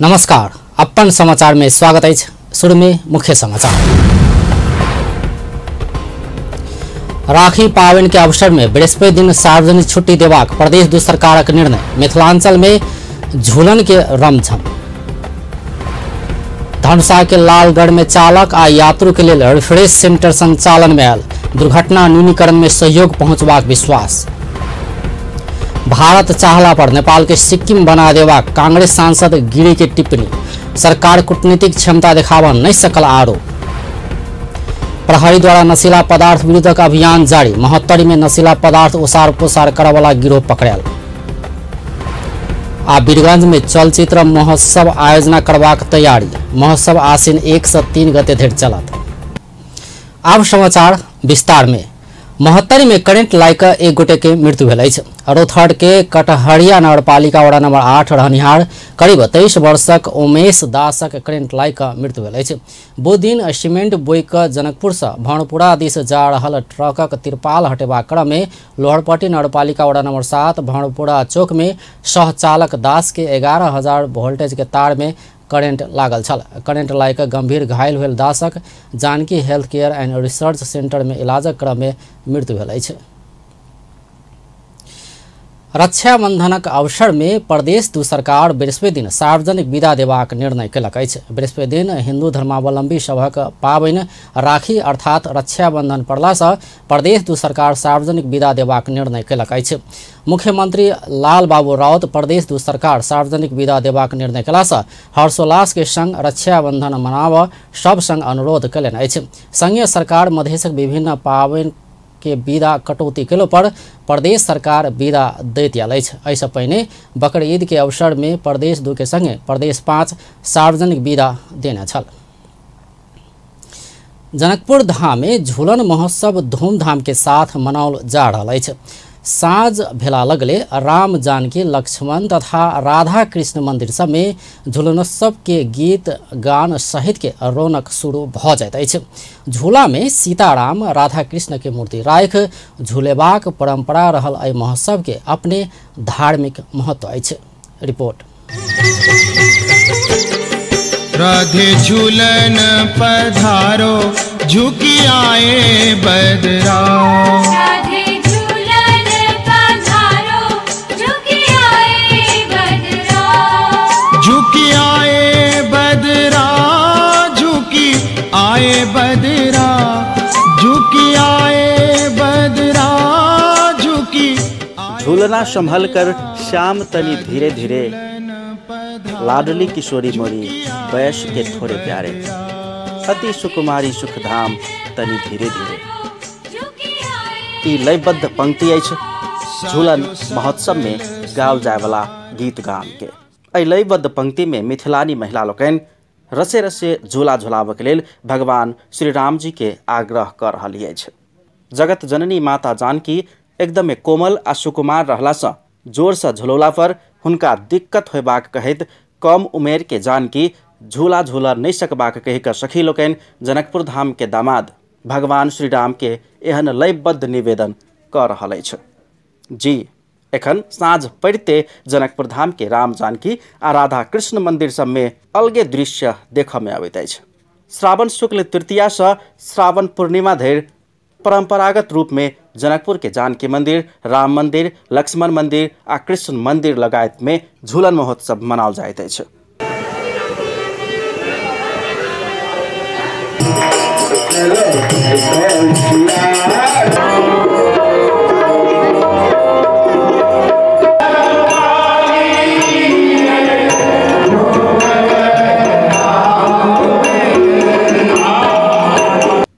नमस्कार, अपन समाचार में स्वागत है। शुरू में मुख्य समाचार। राखी पावन के अवसर में बृहस्पति दिन सार्वजनिक छुट्टी देबाक प्रदेश दू सरकारक निर्णय। मिथिलांचल में झूलन के रमझम। धनुषा के लालगढ़ में चालक आ यात्रु के लिए रिफ्रेश सेंटर संचालन में आयल। दुर्घटना न्यूनीकरण में सहयोग पहुंचबाक विश्वास। भारत चाहला पर नेपाल के सिक्किम बना देबाक कांग्रेस सांसद गिरी के टिप्पणी। सरकार कूटनीतिक क्षमता देखावा नहीं सकल आरोप। प्रहरी द्वारा नशीला पदार्थ विरुद्धक अभियान जारी। महोत्तरी में नशीला पदार्थ ओसार पोसार करवाला गिरोह पकड़ायल। आ वीरगंज में चलचित्र महोत्सव आयोजना करबाक तैयारी। महोत्सव आश्विन 1 से 3 गते धरि चलत। आब समाचार विस्तार में। महोत्तरी में करेंट लागि कऽ एक गोटे के मृत्यु भेल अछि। रौतहट के कटहरिया नगरपालिका वडा नंबर 8 रहनिहार करीब 23 वर्षक उमेश दासक करेंट लागि कऽ मृत्यु भेल अछि। बुध दिन सीमेंट बोइ कऽ जनकपुर से भणपुरा दिस जा रहल ट्रकक तिरपाल हटेबाक क्रम में लोहरपट्टी नगरपालिका वडा नंबर 7 भणपुरा चौक में सहचालक दास के 11,000 वोल्टेज के तार में करेंट लागल छल। करेंट लागि कऽ गंभीर घायल भेल दासक Janaki health care and research centre में इलाजक क्रम में मृत्यु भेल अछि। रक्षाबंधनक अवसर में प्रदेश दू सरकार बृहस्पति दिन सार्वजनिक विदा देबाक निर्णय केलक अछि। बृहस्पति दिन हिंदू धर्मावलंबी सभक पाबनि राखी अर्थात रक्षाबंधन पड़लासँ प्रदेश दू सरकार सार्वजनिक विदा देबाक निर्णय केलक अछि। मुख्यमंत्री लाल बाबू राउत प्रदेश दू सरकार सार्वजनिक विदा देबाक निर्णय केलासँ हर्षोल्लास के संग रक्षाबंधन मनाबऽ सब संग अनुरोध कयलनि अछि। संघीय सरकार मधेशक विभिन्न पाबनि के विदा कटौती केलो पर प्रदेश सरकार विदा दैत आयल अछि। एहिसँ पहिने बकरीद के अवसर में प्रदेश 2 के संगे प्रदेश 5 सार्वजनिक विदा देने छल। जनकपुर धाम में झूलन महोत्सव धूमधाम के साथ मनाओल जा रहल अछि। साँझ भेला लगले राम जानकी लक्ष्मण तथा राधा कृष्ण मंदिर सब में झूलनोत्सव के गीत गान सहित के रौनक शुरू भ जाइत अछि। झूला में सीताराम राधा कृष्ण के मूर्ति राखि झूलेबाक परंपरा रहल एहि महोत्सव के अपने धार्मिक महत्व अछि। रिपोर्ट। राधे झूलन पधारो झुकी आए बदरा। झुकी आए बदरा, झुकी आए बदरा, झुकी आए बदरा, झुकी। झूलना संभल कर श्याम तनी धीरे धीरे, लाडली किशोरी मोरी वयस के थोड़े प्यारे, अति सुकुमारी सुखधाम तनी धीरे धीरे। ई लयबद्ध पंक्ति अछि झूलन महोत्सव में गाओल जाय वाला गीत गान के। एहि लयबद्ध पंक्ति में मिथिलानी महिला लोकनि रसे रसे झूला झुलाबक लेल भगवान श्री राम जी के आग्रह कर रहली अछि। जगत जननी माता जानकी एकदमे कोमल आ सुकुमार रहलासँ जोरसँ झुलौला पर हुनका दिक्कत होयबाक कहैत कम उमेर के जानकी झूला झूला नहि सकबाक कहि कऽ सखी लोकनि जनकपुर धाम के दामाद भगवान श्री राम के एहन लयबद्ध निवेदन कऽ रहल अछि। जी एखन साँझ पड़िते जनकपुर धाम के राम जानकी आ राधा कृष्ण मंदिर सब में अलगे दृश्य देखऽ में अबैत अछि। श्रावण शुक्ल तृतीया से श्रावण पूर्णिमा धरि परंपरागत रूप में जनकपुर के जानकी मंदिर, राम मंदिर, लक्ष्मण मंदिर आ कृष्ण मंदिर लगायत में झूलन महोत्सव मनाओल जाइत अछि।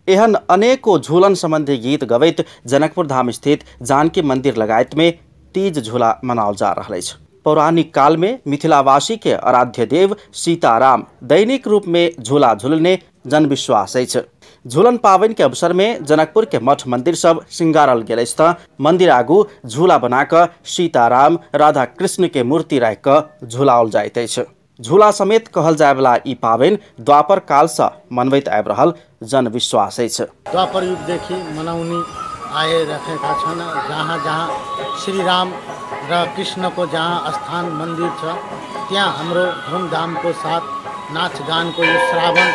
एहन अनेको झूलन संबंधी गीत गबैत जनकपुर धाम स्थित जानकी मंदिर लगायत में तीज झूला मनाओल जा रहल अछि। पौराणिक काल में मिथिलावासी के आराध्य देव सीताराम दैनिक रूप में झूला झूलने जनविश्वास अछि। झूलन पाबनि के अवसर में जनकपुर के मठ मंदिर सब श्रृंगारल गेल अछि त मंदिर आगू झूला बना सीताराम राधा कृष्ण के मूर्ति राखि कऽ झूलाओल जाइत अछि। झूला समेत कहल जाय वाला ई पाबनि द्वापर काल से मनबैत आबि रहल जनविश्वास अछि। द्वापर युगदेखि मनाउने आइराखेका छन्। जहाँ जहाँ श्री राम र कृष्णको जहाँ स्थान मन्दिर छ त्यहाँ हाम्रो धुमधामको साथ नाचगानको यो श्रावण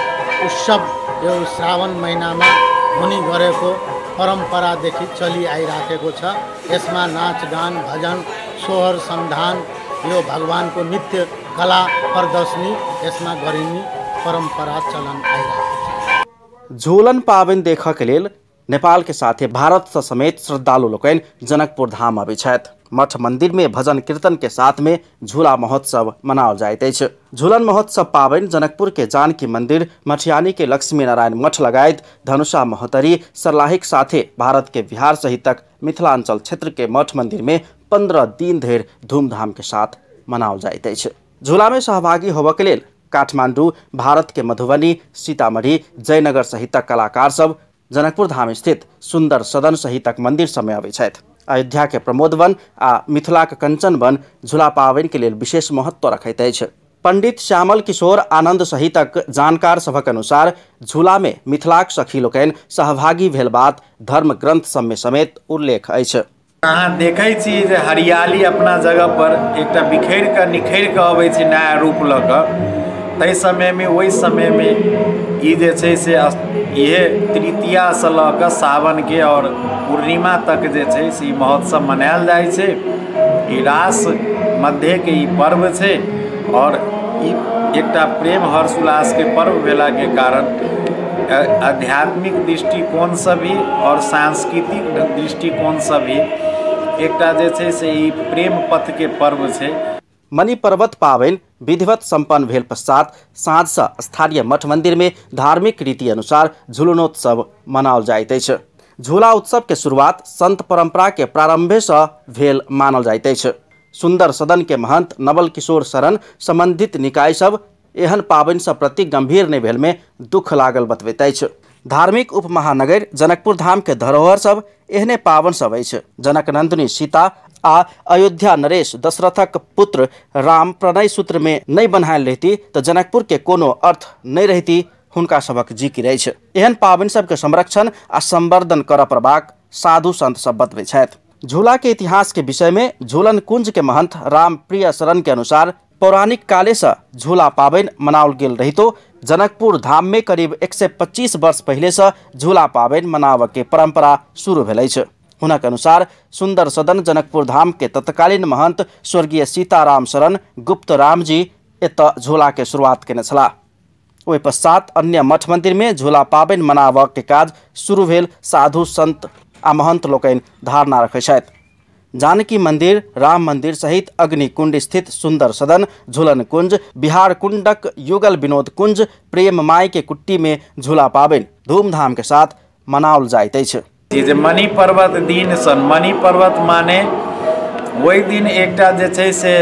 उत्सव, यो श्रावण महिनामा हुने गरेको परम्परादेखि चलि आइराखेको छ। यसमा नाचगान, भजन, सोहर सन्धान, यो भगवानको नृत्य कला प्रदर्शनी यसमा गरिने परम्परा चलन आइरहेको छ। झुलन पाबनि देखऽ के लेल नेपाल के साथे भारत से समेत श्रद्धालु लोकनि जनकपुर धाम अबै छथि। मठ मंदिर में भजन कीर्तन के साथ में झूला महोत्सव मनाओल जाइत अछि। झूलन महोत्सव पाबनि जनकपुर के जानकी मंदिर, मठियानी के लक्ष्मी नारायण मठ लगायत धनुषा, महोत्तरी, सर्लाहीक साथे भारत के बिहार सहितक मिथिलांचल क्षेत्र के मठ मंदिर में 15 दिन धरि धूमधाम के साथ मनाओल जाइत अछि। झूला में सहभागी होबऽ के लेल काठमांडू, भारत के मधुबनी, सीतामढ़ी, जयनगर सहितक कलाकार सब जनकपुर धाम स्थित सुंदर सदन सहितक मंदिर सब में अबै छथि। अयोध्या के प्रमोद वन आ मिथिलाक कंचन वन झूला पाबनि के लेल विशेष महत्व रखैत अछि। पंडित श्यामल किशोर आनंद सहितक जानकार सभक अनुसार झूला में मिथिलाक सखी लोकनि सहभागी भेल बात धर्म ग्रंथ सब में समेत उल्लेख अछि। अहाँ देखै छी जे हरियाली अपना जगह पर एकटा बिखरि कऽ निखरि कऽ अबै छै नया रूप लऽ कऽ। ताहि समयमे, ओहि समयमे ई जे छै से इहे तृतीयासँ लऽ कऽ सावनके आओर पूर्णिमा तक जे छै से ई महोत्सव मनायल जाइ छै। ई रास मध्येके ई पर्व छै आओर ई एकटा प्रेम हर्ष उल्लासके पर्व भेलाके कारण आध्यात्मिक दृष्टिकोणसँ भी आओर सांस्कृतिक दृष्टिकोणसँ भी एकटा जे छै से ई प्रेम पथके पर्व छै। मणि पर्वत पाबनि विधिवत संपन्न भेल पश्चात साँझसँ स्थानीय मठ मंदिर में धार्मिक रीति अनुसार झुलनोत्सव मनाओल जाइत अछि। झूला उत्सव के शुरुआत संत परंपरा के प्रारंभे से भेल मानल जाइत अछि। सुंदर सदन के महंत नवल किशोर शरण संबंधित निकाय सब एहन पाबनि से प्रति गंभीर नहि भेल में दुख लागल बतबैत अछि। धार्मिक उपमहानगर जनकपुर धाम के धरोहर सब एहने पावन सब अछि। जनक नंदिनी सीता आ अयोध्या नरेश दशरथक पुत्र राम प्रणय सूत्र में नहि बन्हायल रहती तऽ जनकपुर के कोनो अर्थ नहि रहती, हुनका सभक जिक्र अछि। एहन पाबनि सबके संरक्षण आ संवर्धन करऽ पड़बाक साधु संत सब बतबै छथि। झूला के इतिहास के विषय में झूलन कुंज के महंत राम प्रिय शरण के अनुसार पौराणिक काले से झूला पाबनि मनाओल गेल रहितो जनकपुर धाम में करीब 125 वर्ष पहले से झूला पाबनि मनाबऽ के परंपरा शुरू भेल अछि। हुनक अनुसार सुंदर सदन जनकपुर धाम के तत्कालीन महंत स्वर्गीय सीताराम शरण गुप्त राम जी एतऽ झूला के शुरुआत केने छलाह। ओहि पश्चात अन्य मठ मंदिर में झूला पाबनि मनाबऽ के काज शुरू भेल साधु संत आ महंत लोकनि धारणा रखै छथि। जानकी मंदिर, राम मंदिर सहित अग्निकुंड स्थित सुंदर सदन, झूलन कुंज, बिहार कुंडक युगल विनोद कुंज, प्रेम माई के कुट्टी में झूला पाबनि धूमधाम के साथ मनाओल जाइत अछि। जे मणि पर्वत दिन सन, मणि पर्वत माने ओहि दिन एकटा जे छै से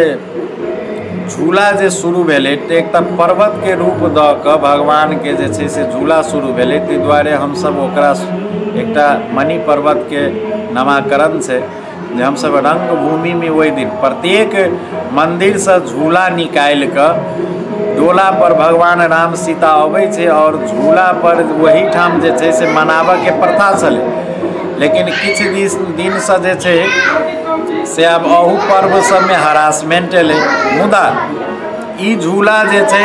झूला जे शुरू भेलै, एकटा पर्वतके रूप दऽ कऽ भगवानके जे छै से झूला शुरू भेलै। ताहि दुआरे हमसब ओकरा एकटा मणि पर्वतके नामाकरण छै जे हमसब रंगभूमिमे ओहि दिन प्रत्येक मन्दिरसँ झूला निकालि कऽ डोला पर भगवान राम सीता अबै छै आओर झूला पर ओहिठाम जे छै से मनाबऽके प्रथा छलै। लेकिन किछु दिनसँ जे छै से आब अहू पर्व सबमे हरासमेंट एलै। मुदा ई झूला जे छै,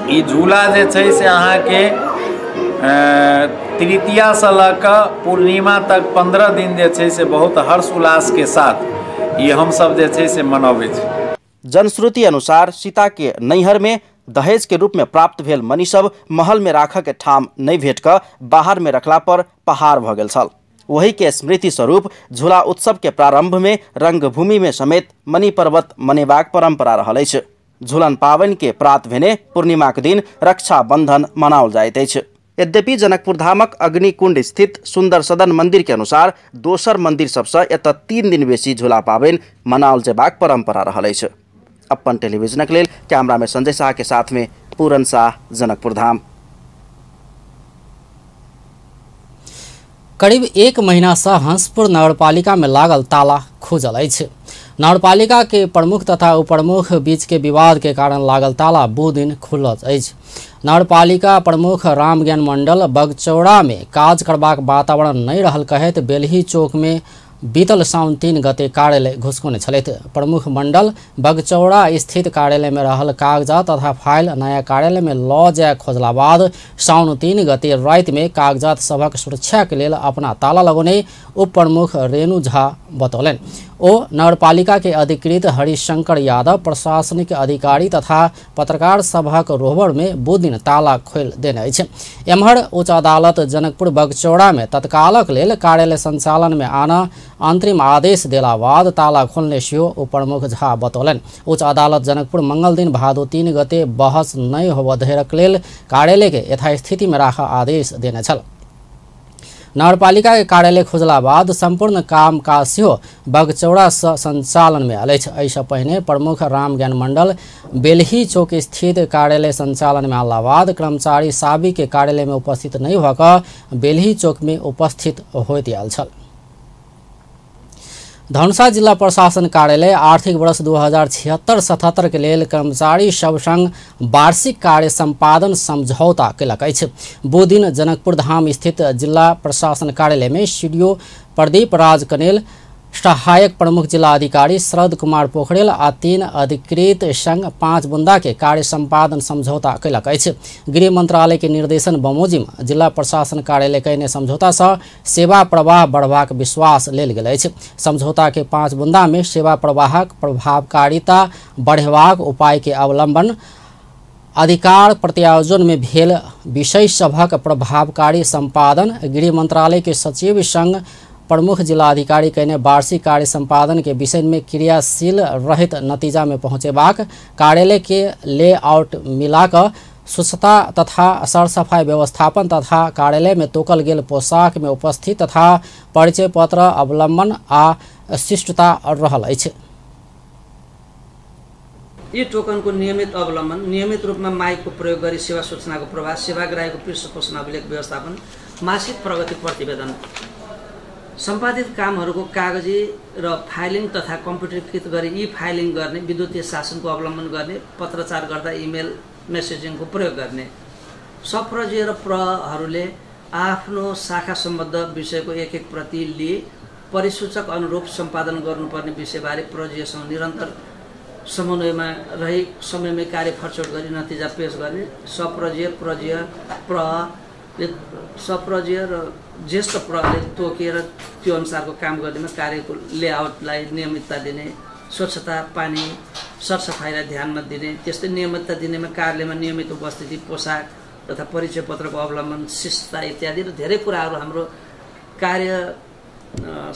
ई झूला जे छै से अहाँके तृतीयासँ लऽ कऽ पूर्णिमा तक 15 दिन जे छै से बहुत हर्ष उल्लासके साथ ई हमसब जे छै से मनबै छी। जनश्रुति अनुसार सीता के नैहर में दहेज के रूप में प्राप्त भेल मणि सब महल में राखऽ के ठाम नहि भेट कऽ बाहर में रखला पर पहाड़ भऽ गेल छल। वही के स्मृति स्वरूप झूला उत्सव के प्रारंभ में रंगभूमि में समेत मणि पर्वत मनेबाक परंपरा रहल अछि। झूलन पाबनि के प्रात भेने पूर्णिमा के दिन रक्षाबंधन मनाओल जाइत अछि। यद्यपि जनकपुर धामक अग्निकुंड स्थित सुंदर सदन मंदिर के अनुसार दोसर मंदिर सबसँ एतऽ 3 दिन बेसी झूला पाबनि मनाओल जेबाक परंपरा रहल अछि। अपन टेलीविजनक लेल कैमरा में संजय शाह के साथ में पूरन शाह, जनकपुर धाम। करीब 1 महीना से हंसपुर नगरपालिका में लागल ताला खुजल अछि। नगरपालिका के प्रमुख तथा उपप्रमुख बीच के विवाद के कारण लागल ताला बुध दिन खुलल अछि। नगरपालिका प्रमुख रामज्ञान मंडल बगचौड़ा में काज करबाक वातावरण नहीं रहल कहैत बेलही चौक में बीतल साउन 3 गते कार्यालय घुसकोने छलथि। प्रमुख मंडल बगचौड़ा स्थित कार्यालय में रहल कागजात तथा फाइल नया कार्यालय में ल जाय खोजला बाद साउन 3 गते राति में कागजात सभक सुरक्षा के लेल अपना ताला लगौने उप प्रमुख रेणु झा बतौलनि। ओ नगरपालिका के अधिकृत हरिशंकर यादव, प्रशासनिक अधिकारी तथा पत्रकार सभक रोहबर में बुधदिन ताला खोलि देने अछि। एम्हर उच्च अदालत जनकपुर बगचौड़ा में तत्कालक लेल कार्यालय संचालन में आना अंतरिम आदेश देला बाद ताला खोलने सेहो उप प्रमुख झा बतौलनि। उच्च अदालत जनकपुर मंगल दिन भादो 3 गते बहस नहि होबय धरिक लेल कार्यालय के यथास्थिति में राखऽ आदेश देने छल। नगरपालिका के कार्यालय खुजला बाद संपूर्ण काम काज सेहो बगचौड़ा सँ संचालन में आयल अछि। एहिसँ पहिने प्रमुख रामज्ञान मंडल बेलही चौक स्थित कार्यालय संचालन में आला बाद कर्मचारी साबी के कार्यालय में उपस्थित नहि भऽ कऽ बेलही चौक में उपस्थित होइत आयल छल। धनुषा जिला प्रशासन कार्यालय आर्थिक वर्ष 2076-77 के लेल कर्मचारी सब संग वार्षिक कार्य संपादन समझौता केलक अछि। बुधदिन जनकपुर धाम स्थित जिला प्रशासन कार्यालय में सीडीओ प्रदीप राज कनेल, सहायक प्रमुख जिला अधिकारी शरद कुमार पोखरेल आ 3 अधिकृत संग 5 बुंदा के कार्य संपादन समझौता केलक अछि। गृह मंत्रालय के निर्देशन बमोजिम जिला प्रशासन कार्यालय कयने समझौता सँ सेवा प्रवाह बढ़बाक विश्वास लेल गेल अछि। समझौता के 5 बुंदा में सेवा प्रवाहक प्रभावकारिता बढ़ेबाक उपाय के अवलंबन, अधिकार प्रत्यायोजन में भेल विषय सभक प्रभावकारी संपादन, गृह मंत्रालय के सचिव संग प्रमुख जिलाधिकारी कयने वार्षिक कार्य संपादन के विषय में क्रियाशील रहित नतीजा में पहुँचेबाक, कार्यालय के लेआउट मिलाकऽ स्वच्छता तथा सरसफाई व्यवस्थापन तथा कार्यालय में तोकल गेल पोशाक में उपस्थित तथा परिचय पत्र अवलंबन आ शिष्टता रहल अछि। यी टोकनको नियमित अवलम्बन, नियमित रूपमा माइकको प्रयोग गरी सेवा सूचनाको प्रवाह, सेवाग्राहीको पृष्ठपोषण अभिलेख व्यवस्थापन, मासिक प्रगति प्रतिवेदन, सम्पादित कामहरूको कागजी र फाइलिङ तथा कम्प्युटरीकृत गरी ई फाइलिङ गर्ने, विद्युतीय शासनको अवलम्बन गर्ने, पत्रचार गर्दा इमेल मेसेजिङको प्रयोग गर्ने। सप्रजीय र प्रहरूले आफ्नो शाखा सम्बद्ध विषयको एक एक प्रति लिई परिसूचक अनुरूप सम्पादन गर्नुपर्ने विषयबारे प्रजीयसँग निरन्तर समन्वयमा रही समयमै कार्य फर्चौट गरी नतिजा पेश गर्ने। सप्रजीय, प्रजीय, प्रले सप्रजीय र ज्येष्ठ प्रले तोकेर त्यो अनुसारको काम गर्नेमा कार्यको लेआउटलाई नियमितता दिने, स्वच्छता, पानी, सरसफाइलाई ध्यानमा दिने, त्यस्तै नियमितता दिनेमा कार्यालयमा नियमित उपस्थिति, पोसाक तथा परिचय पत्रको अवलम्बन, शिष्टता इत्यादि र धेरै कुराहरू हाम्रो कार्य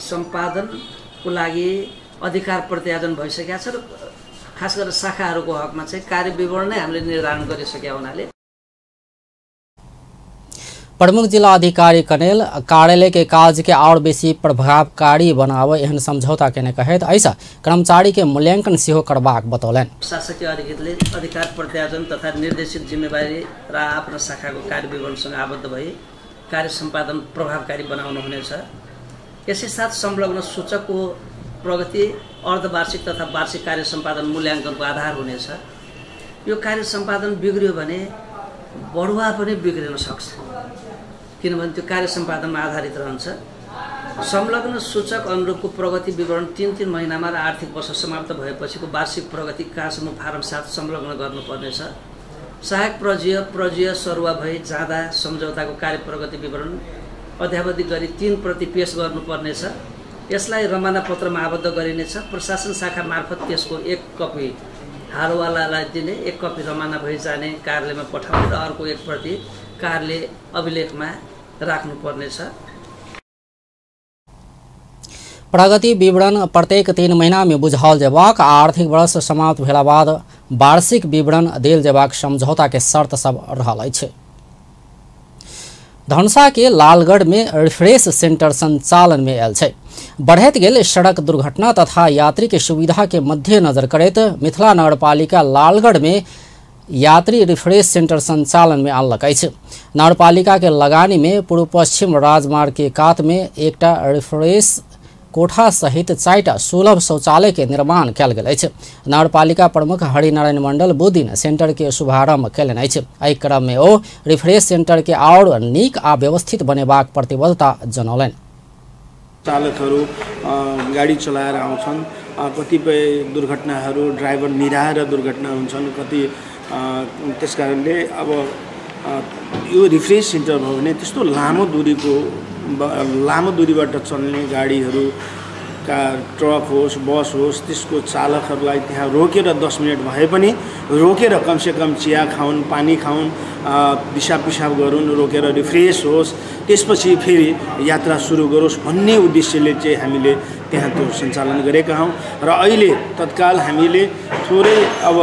सम्पादनको लागि अधिकार प्रत्यायोजन भइसकेको छ र खास गरेर शाखाहरूको हकमा चाहिँ कार्य विवरण नै हामीले निर्धारण गरिसकेका हुनाले प्रमुख जिला अधिकारी कनेल कार्यालय के काज के और बेसी प्रभावकारी बनावे एहन समझौता केने कहैत ऐसा कर्मचारी के मूल्यांकन सेहो करबाक बतौलनि। शासकीय अधिकृतले अधिकार प्रत्यायोजन तथा निर्देशित जिम्मेवारी र आफ्नो शाखाको कार्य विवरणसँग आबद्ध भई कार्य सम्पादन प्रभावकारी बनाउनु हुनेछ। यसै साथ संलग्न सूचकको प्रगति अर्धवार्षिक तथा वार्षिक कार्य सम्पादन मूल्याङ्कनको आधार हुनेछ। यो कार्य सम्पादन बिग्रियो भने बढुवा पनि बिग्रिन सक्छ, किनभने त्यो कार्य सम्पादनमा आधारित रहन्छ। संलग्न सूचक अनुरूपको प्रगति विवरण 3-3 महिनामा र आर्थिक वर्ष समाप्त भएपछिको वार्षिक प्रगति कहाँसम्म फारम 7 संलग्न गर्नुपर्नेछ। सहायक प्रजीय, प्रजीय सरुवा भई जाँदा सम्झौताको कार्य प्रगति विवरण अध्यावधि गरी 3 प्रति पेश गर्नुपर्नेछ। यसलाई रमाना पत्रमा आबद्ध गरिनेछ। प्रशासन शाखा मार्फत त्यसको 1 कपी हालवालालाई दिने, 1 कपी रमाना भई जाने कार्यालयमा पठाउने र अर्को 1 प्रति कार्यालय अभिलेखमा राख्नुपर्नेछ। प्रगति विवरण प्रत्येक 3 महीना में बुझाओल जेबाक आ आर्थिक वर्ष समाप्त भेला बाद वार्षिक विवरण देल जेबाक समझौता के शर्त सब रहल अछि। धनुषा के लालगढ़ में रिफ्रेश सेंटर संचालन में आयल छै। बढ़ैत गेल सड़क दुर्घटना तथा यात्री के सुविधा के मद्देनजर करैत मिथिला नगरपालिका लालगढ़ में यात्री रिफ्रेश सेंटर संचालन में आनलक अछि। नगरपालिका के लगानी में पूर्व पश्चिम राजमार्ग के कात में एकटा रिफ्रेश कोठा सहित 4टा सुलभ शौचालय के निर्माण कयल गेल अछि। नगरपालिका प्रमुख हरिनारायण मंडल बुधदिन सेंटर के शुभारंभ कयलनि अछि। एहि क्रम में ओ रिफ्रेश सेंटर के और नीक आ व्यवस्थित बनेबाक प्रतिबद्धता जनौलनि। चालकहरू गाडी चलाएर आउँछन्, कतिपय दुर्घटनाहरू ड्राइभर निराएर दुर्घटना हुन्छन् कति। त्यसकारणले अब यो रिफ्रेस सेन्टर भयो भने त्यस्तो लामो दूरीबाट चल्ने गाडीहरू का ट्रक होस् बस होस् त्यसको चालकहरूलाई त्यहाँ रोकेर 10 मिनट भए पनि रोकेर कमसेकम चिया खाउन्, पानी खाउन्, दिशा पिसाब गरून्, रोकेर रिफ्रेस होस्, त्यसपछि फेरि यात्रा सुरु गरोस् भन्ने उद्देश्यले चाहिँ हामीले त्यहाँ त्यो सञ्चालन गरेका हौँ। र अहिले तत्काल हामीले थोरै अब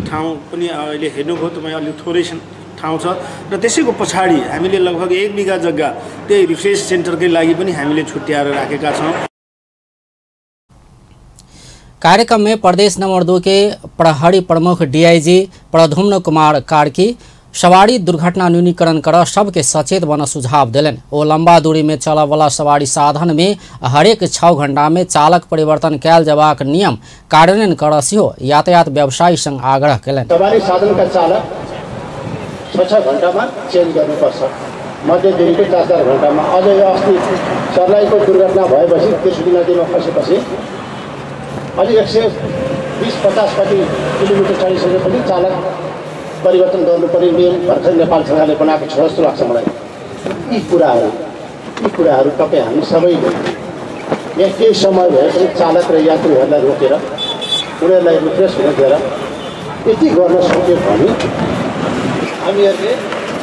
ठाउँ पनि अहिले हेर्नुभयो तपाईँ, अलि थोरै ठाउँ छ र त्यसैको पछाडि हामीले लगभग 1 बिघा जग्गा त्यही रिफ्रेस सेन्टरकै लागि पनि हामीले छुट्याएर राखेका छौँ। कार्यक्रम में प्रदेश नंबर 2 के प्रहरी प्रमुख डीआईजी प्रधुम्न कुमार कार्की सवारी दुर्घटना न्यूनीकरण कर सबके सचेत बन सुझाव दिलन। ओ लंबा दूरी में चलय वाला सवारी साधन में हरेक 6 घंटा में चालक परिवर्तन कयल जबाक नियम कार्यान्वयन कर सेहो यातायात व्यवसायी संग आग्रह कयलनि। सवारी साधन का चालक 6-6 घंटा में चेन्ज गर्नुपर्छ, मध्य दूरीको 4-4 घंटा में। अझ यो अस्ति सर्लाहीको दुर्घटना भएपछि त्रिशुली नदीमा खसेपछि अलि 120-50 कति किलोमिटर चढिसकेपछि चालक परिवर्तन गर्नुपर्ने नियम भर्खर नेपाल सरकारले बनाएको छ जस्तो लाग्छ मलाई। यी कुराहरू तपाईँ हामी सबैले यहाँ केही समय भएपछि चालक र यात्रीहरूलाई रोकेर उनीहरूलाई रिफ्रेस हुन दिएर यति गर्न सक्यो भने हामीहरूले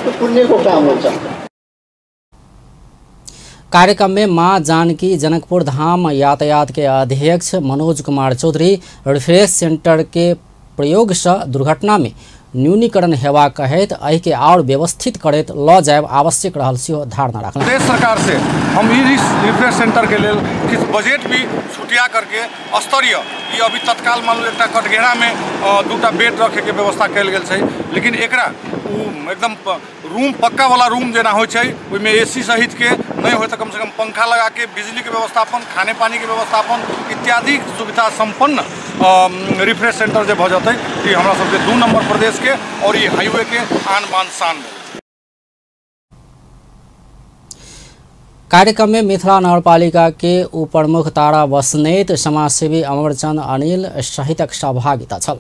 त्यो पुण्यको काम हुन्छ। कार्यक्रम में मां जानकी जनकपुर धाम यातायात के अध्यक्ष मनोज कुमार चौधरी रिफ्रेश सेंटर के प्रयोग से दुर्घटना में न्यूनीकरण हेवा कहैत एहि के और व्यवस्थित करैत ल जायब आवश्यक रहल सेहो धारणा रखलनि। प्रदेश सरकार से हम ई रिफ्रेश सेंटर के लेल किछु बजट भी छुटिया करके स्तरीय ई अभी तत्काल मान लो एकटा कटघेरा में 2टा बेड रखे के व्यवस्था कयल गेल छै, लेकिन एकरा एकदम रूम पक्का वाला रूम जेना होइ छै ओहिमे एसी सहित के नहीं हो तो कम से कम पंखा लगा के बिजली के व्यवस्थापन, खाने पानी के व्यवस्थापन इत्यादि सुविधा संपन्न रिफ्रेश सेंटर जे भऽ जेतै ई हमरा सबके 2 नंबर प्रदेश के और ई हाईवे के आन बान शान। कार्यक्रम में मिथिला नगरपालिका के उपप्रमुख तारा बस्नेत, समाजसेवी अमरचंद अनिल सहितक सहभागिता छल।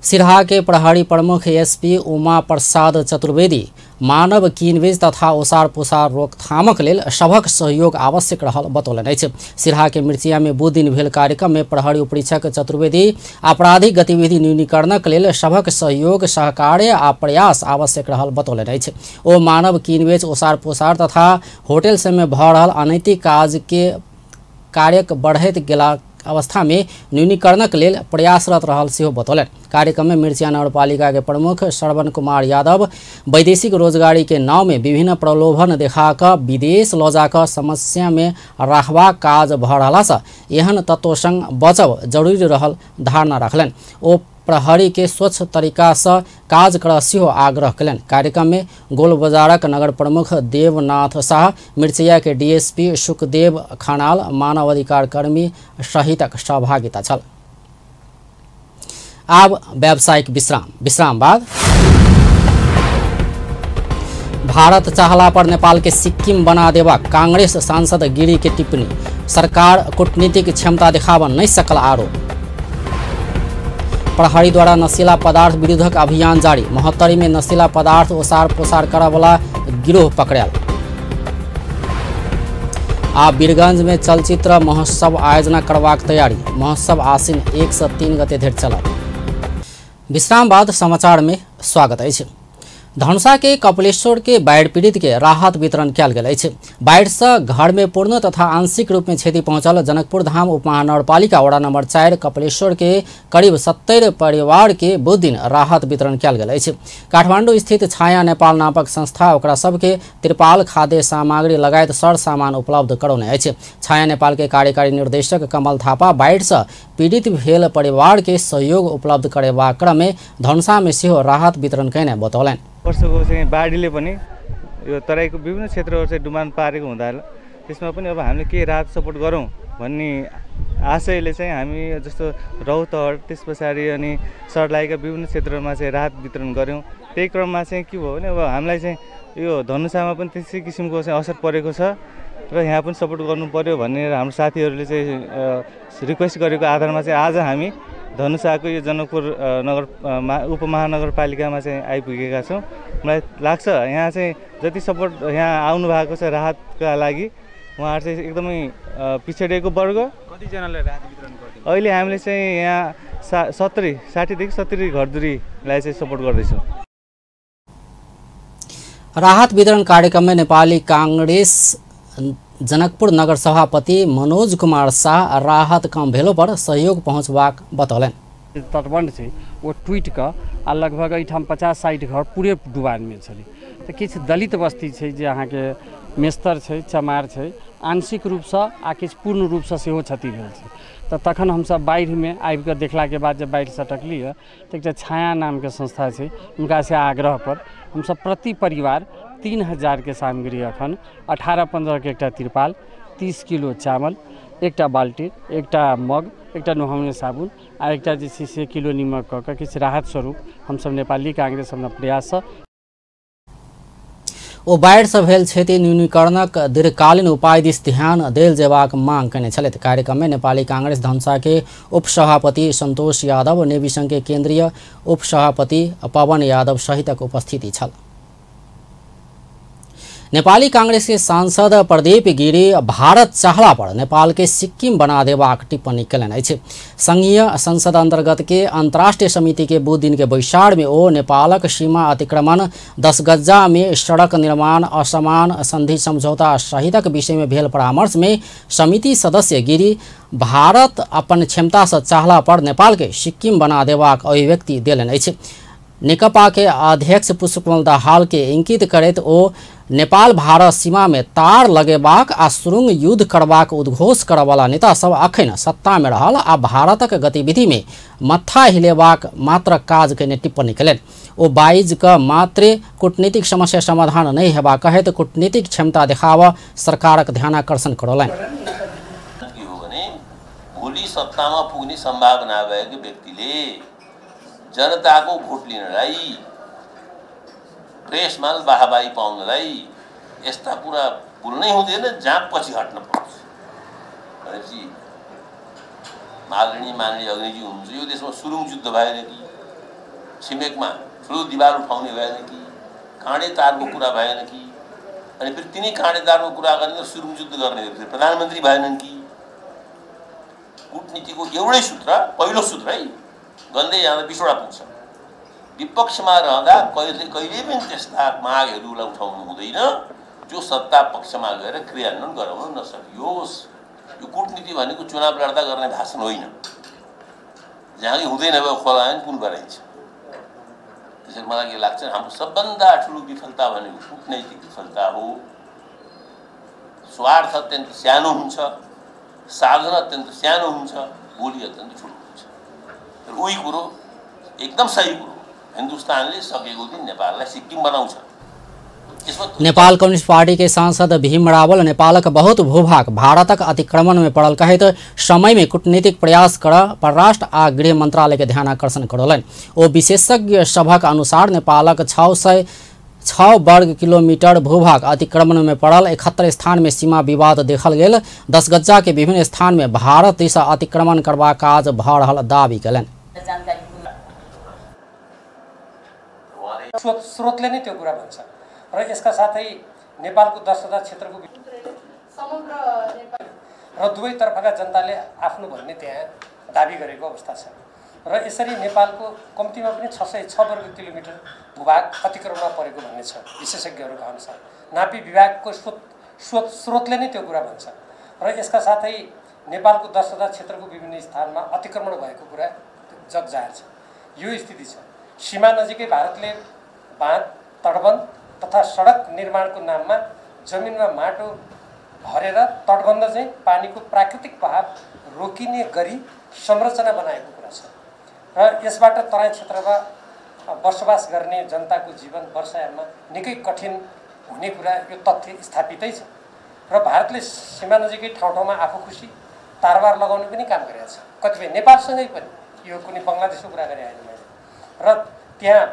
सिरहा के प्रहरी प्रमुख एसपी उमा प्रसाद चतुर्वेदी मानव किनबेच तथा ओसार पोसार रोकथामक लेल सभक सहयोग आवश्यक रहल बतौलनि अछि। सिरहा के मिर्चिया में बुध दिन भेल कार्यक्रम में प्रहरी उपरीक्षक चतुर्वेदी आपराधिक गतिविधि न्यूनीकरणक लेल सभक सहयोग, सहकार्य आ प्रयास आवश्यक रहल बतौलनि अछि। ओ मानव किनबेच, ओसार पोसार तथा होटल सब में भऽ रहल अनैतिक काज के कार्यक बढ़ैत गेला अवस्था में न्यूनीकरणक लेल प्रयासरत रहल सेहो बतौलनि। कार्यक्रम में मिर्चिया नगरपालिका के प्रमुख श्रवण कुमार यादव वैदेशिक रोजगारी के नाव में विभिन्न प्रलोभन देखा विदेश लऽ जाकऽ समस्या में राखबाक काज भऽ रहलासँ एहन तत्व संग बचब जरूरी रहल धारणा रखलनि। ओ प्रहरी के स्वच्छ तरीका से काज कर सेहो आग्रह कयलनि। कार्यक्रम में गोल बाजारक नगर प्रमुख देवनाथ शाह, मिर्चिया के डीएसपी सुखदेव खनाल, मानव अधिकार कर्मी सहितक सहभागिता छल। आब व्यावसायिक विश्राम। विश्राम बाद भारत चाहला पर नेपाल के सिक्किम बना देबाक कांग्रेस सांसद गिरी के टिप्पणी, सरकार कूटनीतिक क्षमता देखाबऽ नहि सकल आरोप। प्रहरी द्वारा नशीला पदार्थ विरुद्धक अभियान जारी, महोत्तरी में नशीला पदार्थ ओसार पोसार करऽवला गिरोह पकड़ायल। आ वीरगंज में चलचित्र महोत्सव आयोजना करबाक तैयारी, महोत्सव आसिन 1 से 3 गते धरि चलत। विश्राम बाद समाचार में स्वागत अछि। धनुषा के कपिलेश्वर के बाढ़ि पीड़ित के राहत वितरण कयल गेल अछि। बाढ़ि से घर में पूर्ण तथा आंशिक रूप में क्षति पहुंचल जनकपुर धाम उपमहानगरपालिका वडा नंबर 4 कपिलेश्वर के करीब 70 परिवार के बुध दिन राहत वितरण कयल गेल अछि। काठमांडू स्थित छाया नेपाल नामक संस्था ओकरा सबके तिरपाल, खाद्य सामग्री लगायत सर सामान उपलब्ध करौने अछि। छाया नेपाल के कार्यकारी निर्देशक कमल थापा बाढ़ि से पीड़ित भेल परिवार के सहयोग उपलब्ध करेबाक क्रम में धनुषा में सेहो राहत वितरण कयने बतौलनि। वर्षको चाहिँ बाढीले पनि यो तराईको विभिन्न क्षेत्रहरू चाहिँ डुबान पारेको हुँदा त्यसमा पनि अब हामीले के राहत सपोर्ट गरौँ भन्ने आशयले चाहिँ हामी जस्तो रौतहट, त्यस पछाडि अनि सर्लाहीका विभिन्न क्षेत्रमा चाहिँ राहत वितरण गऱ्यौँ। त्यही क्रममा चाहिँ के भयो भने अब हामीलाई चाहिँ यो धनुषामा पनि त्यसै किसिमको चाहिँ असर परेको छ। र यहाँ पनि सपोर्ट गर्नु पर्यो भनेर हाम्रो साथीहरूले चाहिँ रिक्वेस्ट गरेको आधारमा चाहिँ आज हामी धनुषाको यो जनकपुर नगर उपमहानगरपालिकामा चाहिँ आइपुगेका छौँ। मलाई लाग्छ यहाँ चाहिँ जति सपोर्ट यहाँ आउनु भएको छ राहतका लागि, उहाँहरू चाहिँ एकदमै पिछडिएको वर्ग। कतिजनालाई राहत वितरण गर्दिनु? अहिले हामीले चाहिँ यहाँ 60देखि 70 घरधुरीलाई चाहिँ सपोर्ट गर्दैछौँ। राहत वितरण कार्यक्रम में नेपाली कांग्रेस जनकपुर नगर सभापति मनोज कुमार शाह राहत कम भेलो पर सहयोग पहुँचबाक बतौलनि। तटबंध छै ओ टूटि कऽ आ लगभग एहिठाम 50-60 घर पूरे डुबानमे छलै। तऽ किछु दलित बस्ती छै जे अहाँके मेस्तर छै, चमार छै, आंशिक रूपसँ आ किछु पूर्ण रूपसँ सेहो क्षति भेल छै। तऽ तखन हमसब बाढ़िमे आबिकऽ देखलाके बाद जब बाढ़ि सटकली हँ तऽ एकटा छाया नामके संस्था छै, हुनकासँ आग्रह पर हमसब प्रति परिवार 3000 के सामग्री अखन 18-15 के एकटा तिरपाल, 30 किलो चावल, एकटा बाल्टी, एकटा मग, एकटा नुहाउने साबुन आ एकटा जे छै से किलो निमक कऽ कऽ किछु राहत स्वरूप हमसब नेपाली कांग्रेस अपना प्रयाससँ ओ बाढ़िसँ भेल क्षति न्यूनीकरणक दीर्घकालीन उपाय दिस ध्यान देल जेबाक मांग कयने छलथि। कार्यक्रम में नेपाली कांग्रेस धनुषा के उपसभापति संतोष यादव, नेवी संघ के केंद्रीय उपसभापति पवन यादव सहितक उपस्थिति छल। नेपाली कांग्रेस के सांसद प्रदीप गिरी भारत चाहला पर नेपाल के सिक्किम बना देबाक टिप्पणी कयलनि अछि। संघीय संसद अंतर्गत के अंतर्राष्ट्रीय समिति के बुध दिन के बैसार में ओ नेपालक सीमा अतिक्रमण, 10 गज्जा में सड़क निर्माण, असमान संधि समझौता सहितक विषय में भेल परामर्श में समिति सदस्य गिरी भारत अपन क्षमता से चाहला पर नेपाल के सिक्किम बना देबाक अभिव्यक्ति देलनि अछि। नेकपा के अध्यक्ष पुष्पकमल दाहाल के इंकित करैत ओ नेपाल भारत सीमा में तार लगेबाक आ सुरुंग युद्ध करबाक उद्घोष करवाला नेता सब अखन सत्ता में रहल आ भारतक गतिविधि में मत्था हिलेबाक मात्र काज कयने टिप्पणी कयलनि। ओ बाइज क मात्रे कूटनीतिक समस्या समाधान नहि हेबाक कहैत कूटनीतिक क्षमता देखाव सरकारक ध्यानाकर्षण करौलनि। भोलि सत्तामा पुग्ने सम्भावना भएको व्यक्तिले जनताको भोट लिनलाई, प्रेसमा बाहबाही पाउनलाई यस्ता कुरा बोल्नै हुँदैन, जहाँ पछि हट्न पर्छ। भनेपछि मादरणीय माननीय अग्निजी हुनुहुन्छ, यो देशमा सुरुङ युद्ध भएन कि, छिमेकमा ठुलो दिवाल उठाउने भएन कि, काँडे तारको कुरा भएन कि, अनि फेरि तिनै काँडे तारको कुरा गर्ने र सुरुङ युद्ध गर्ने फेरि प्रधानमन्त्री भएनन् कि। कूटनीतिको एउटै सूत्र, पहिलो सूत्र है, गन्दै जाँदा 20वटा पुग्छ। विपक्षमा रहँदा कहिले कहिले पनि त्यस्ता मागहरूलाई उठाउनु हुँदैन जो सत्ता पक्षमा गएर क्रियान्वयन गराउन नसकियोस्। यो कूटनीति भनेको चुनाव लड्दा गर्ने भाषण होइन, जहाँ कि हुँदैन भए खोलायन पुन गराइन्छ। त्यसैले मलाई के लाग्छ, हाम्रो सबभन्दा ठुलो विफलता भनेको कूटनैतिक विफलता हो। स्वार्थ अत्यन्त सानो हुन्छ, साधन अत्यन्त सानो हुन्छ, बोली अत्यन्त ठुलो हुन्छ। र उही कुरो एकदम सही कुरो, हिन्दुस्तानले सकेको दिन नेपाललाई सिक्किम बनाउँछ। नेपाल कम्युनिस्ट पार्टी के सांसद भीम रावल नेपालक बहुत भूभाग भारतक अतिक्रमण में पड़ल कहैत समय में कूटनीतिक प्रयास कर परराष्ट्र आ गृह मंत्रालय के ध्यान आकर्षण करौलनि। ओ विशेषज्ञ सभक अनुसार नेपालक 606 वर्ग किलोमीटर भूभाग अतिक्रमण में पड़ल 71 स्थान में सीमा विवाद देखल गेल। 10 गज्जा के विभिन्न स्थान में भारत दिस अतिक्रमण करबाक काज भऽ रहल दावी कयलनि। स्रोतले नै त्यो कुरा भन्छ र यसका साथै नेपालको 10,000 क्षेत्रको समग्र र दुवैतर्फका जनताले आफ्नो भन्ने त्यहाँ दाबी गरेको अवस्था छ र यसरी नेपालको कम्तीमा पनि 606 वर्ग किलोमिटर भूभाग अतिक्रमणमा परेको भन्ने छ विशेषज्ञहरूका अनुसार। नापी विभागको स्रोतले नै त्यो कुरा भन्छ र यसका साथै नेपालको 10,000 क्षेत्रको विभिन्न स्थानमा अतिक्रमण भएको कुरा जगजाहेर छ। यो स्थिति छ। सीमा नजिकै भारतले बाँध, तटबन्ध तथा सडक निर्माणको नाममा जमिनमा माटो भरेर तटबन्ध चाहिँ पानीको प्राकृतिक बहाव रोकिने गरी संरचना बनाएको कुरा छ र यसबाट तराई क्षेत्रमा बसोबास गर्ने जनताको जीवन वर्षायाममा निकै कठिन हुने कुरा यो तथ्य स्थापितै छ र भारतले सीमा नजिकै ठाउँ ठाउँमा आफू खुसी तारबार लगाउने पनि काम गरेको छ। कतिपय नेपालसँगै पनि, यो कुनै बङ्गलादेशको कुरा गरे होइन मैले, र त्यहाँ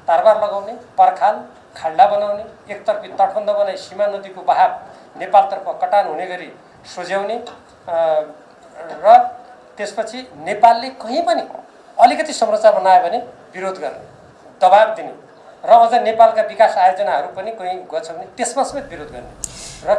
तारबार लगाउने, पर्खाल, खाल्डा बनाउने, एकतर्फी तटबन्ध बनाई सीमा नदीको बहाव नेपालतर्फ कटान हुने गरी सोझ्याउने र त्यसपछि नेपालले कहीँ पनि अलिकति संरचना बनायो भने विरोध गर्ने, दबाब दिने र अझ नेपालका विकास आयोजनाहरू पनि कहीँ गछ भने त्यसमा समेत विरोध गर्ने र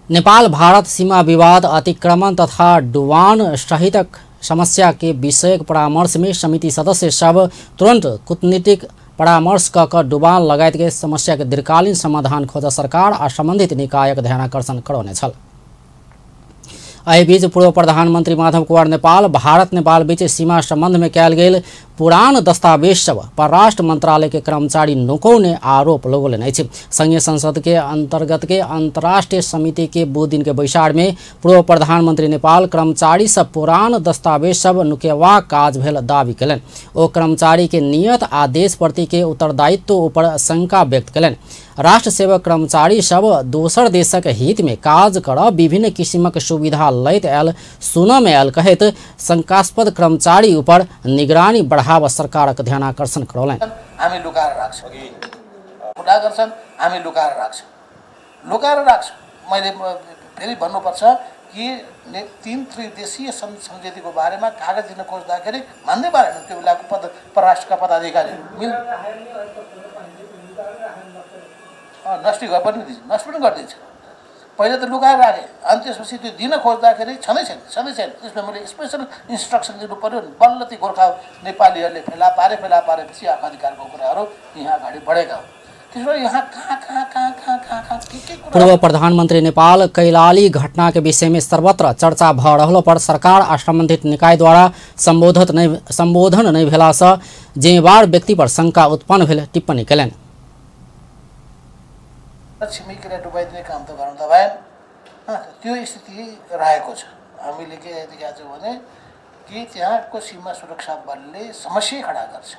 नेपाल भारत सीमा विवाद, अतिक्रमण तथा डुबान सहित समस्या के विषयक परामर्श में समिति सदस्य सब तुरंत कूटनीतिक परामर्श क डुबान लगायत के समस्या के दीर्घकालीन समाधान खोज सरकार आ संबंधित निकायक ध्यानाकर्षण करौने छल। एहि बीच पूर्व प्रधानमंत्री माधव कुमार नेपाल भारत नेपाल बीच सीमा संबंध में कयल गेल पुरान दस्तावेज सब परराष्ट्र मंत्रालय के कर्मचारी नुकौने आरोप लगौलनि अछि। संघीय संसद के अंतर्गत के अंतर्राष्ट्रीय समिति के बुध दिन के बैसार में पूर्व प्रधानमंत्री नेपाल कर्मचारी सब पुरान दस्तावेज सब नुकेबाक काज भेल दावी कयलनि। ओ कर्मचारी के नियत आ देश प्रति के उत्तरदायित्व ऊपर शंका व्यक्त कयलनि। राष्ट्र सेवक कर्मचारी सब दोसर देशक हित में काज कर विभिन्न किसिमक सुविधा लैत आयल सुनऽ में आयल कहैत शंकास्पद कर्मचारी ऊपर निगरानी बढ़ाव सरकारक ध्यानाकर्षण करौलनि। हामी लुकाएर राख्छौँ, खुला गर्छन्, हामी लुकाएर राख्छौँ, लुकाएर राख्छौँ। मैले फेरि भन्नुपर्छ कि 3 त्रिदेशीय सम्झौताको बारेमा कागज दिन खोज्दाखेरि मान्दै पारेन त्यो बेलाको परराष्ट्रका पदाधिकारीहरू। मिल नष्ट पनि दिन्छ, नष्ट पनि गरिदिन्छ। पहिला त लुकाएर राखेँ, अनि त्यसपछि त्यो दिन खोज्दाखेरि छँदै छैन, छँदै छैन। त्यसमा मैले स्पेसल इन्स्ट्रक्सन दिनु पऱ्यो नि। बल्ल ती गोर्खा नेपालीहरूले फेला पारेपछि अधिकारको कुराहरू यहाँ अगाडि बढेका हुन्। त्यसो यहाँ कहाँ कहाँ कहाँ कहाँ कहाँ कहाँ के के कुरा। पूर्व प्रधानमंत्री नेपाल कैलाली घटना के विषय में सर्वत्र चर्चा भ रहलो पर सरकार आ संबंधित निकाय द्वारा संबोधन नहीं भेला से जिम्मेवार व्यक्ति पर शंका उत्पन्न भेल टिप्पणी कयलनि। छिमेकीलाई डुबाइदिने काम त गर्नु त भएन। त्यो स्थिति रहेको छ। हामीले के देखेका छौँ भने कि त्यहाँको सीमा सुरक्षा बलले समस्या खडा गर्छ।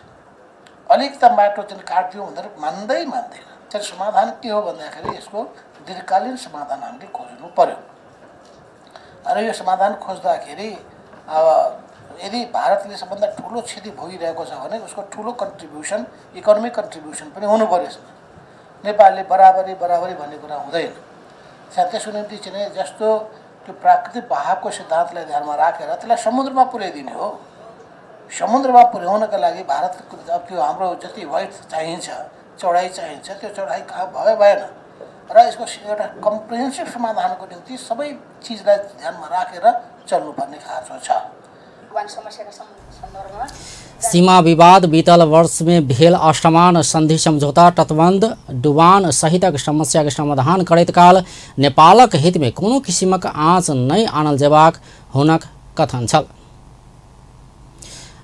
अलिक त माटो चाहिँ काटिदिउँ भनेर मान्दै मान्दैन। त्यो समाधान के हो भन्दाखेरि यसको दीर्घकालीन समाधान हामीले खोज्नु पर्यो। र यो समाधान खोज्दाखेरि अब यदि भारतले सबभन्दा ठुलो क्षति भोगिरहेको छ भने उसको ठुलो कन्ट्रिब्युसन, इकोनोमिक कन्ट्रिब्युसन पनि हुनु पर्यो यसमा। नेपालले बराबरी बराबरी भन्ने कुरा हुँदैन। त्यसको निम्ति चाहिँ जस्तो त्यो प्राकृतिक बहावको सिद्धान्तलाई ध्यानमा राखेर त्यसलाई समुद्रमा पुर्याइदिने हो। समुद्रमा पुर्याउनका लागि भारतको अब त्यो हाम्रो जति वाइड चाहिन्छ, चौडाइ चाहिन्छ, त्यो चौडाइ कहाँ भयो भएन। र यसको एउटा कम्प्रिहेन्सिभ समाधानको निम्ति सबै चिजलाई ध्यानमा राखेर चल्नुपर्ने खाँचो छ। सीमा विवाद बीतल वर्ष में भेल असमान संधि समझौता तटबंध डुबान सहितक समस्या के समाधान करैत काल नेपालक हित में कोनो किसिमक आँच नहि आनल जेबाक हुनक कथन छल।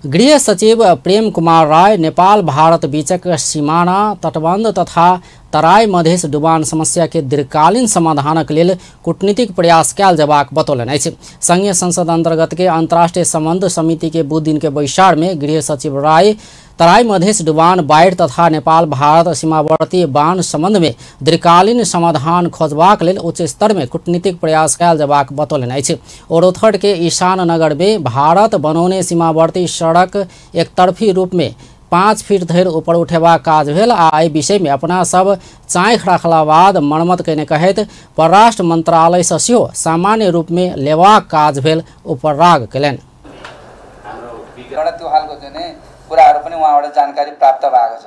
गृह सचिव प्रेम कुमार राय नेपाल भारत बीचक सीमाना तटबंध तथा तराई मधेश डुबान समस्या के दीर्घकालीन समाधानक लेल कूटनीतिक प्रयास कयल जेबाक बतौलनि अछि। संघीय संसद अंतर्गत के अंतर्राष्ट्रीय संबंध समिति के बुध दिन के बैसार में गृह सचिव राय तराई मधेश डुबान बाढ़ि तथा नेपाल भारत सीमावर्ती बान संबंध में दीर्घकालीन समाधान खोजबाक लेल उच्च स्तर में कूटनीतिक प्रयास कयल जेबाक बतौलनि अछि। रौतहट के ईशान नगर में भारत बनौने सीमावर्ती सड़क एकतरफी रूप में 5 फीट धरि ऊपर उठेबाक काज भेल आ एहि विषय में अपना सब चाँखि रखला बाद मरम्मत कयने कहैत परराष्ट्र मंत्रालय से सेहो सामान्य रूप में लेबाक काज भेल उपराग कयलनि। त्यो खालको चाहिँ कुराहरू पनि उहाँबाट जानकारी प्राप्त भएको छ।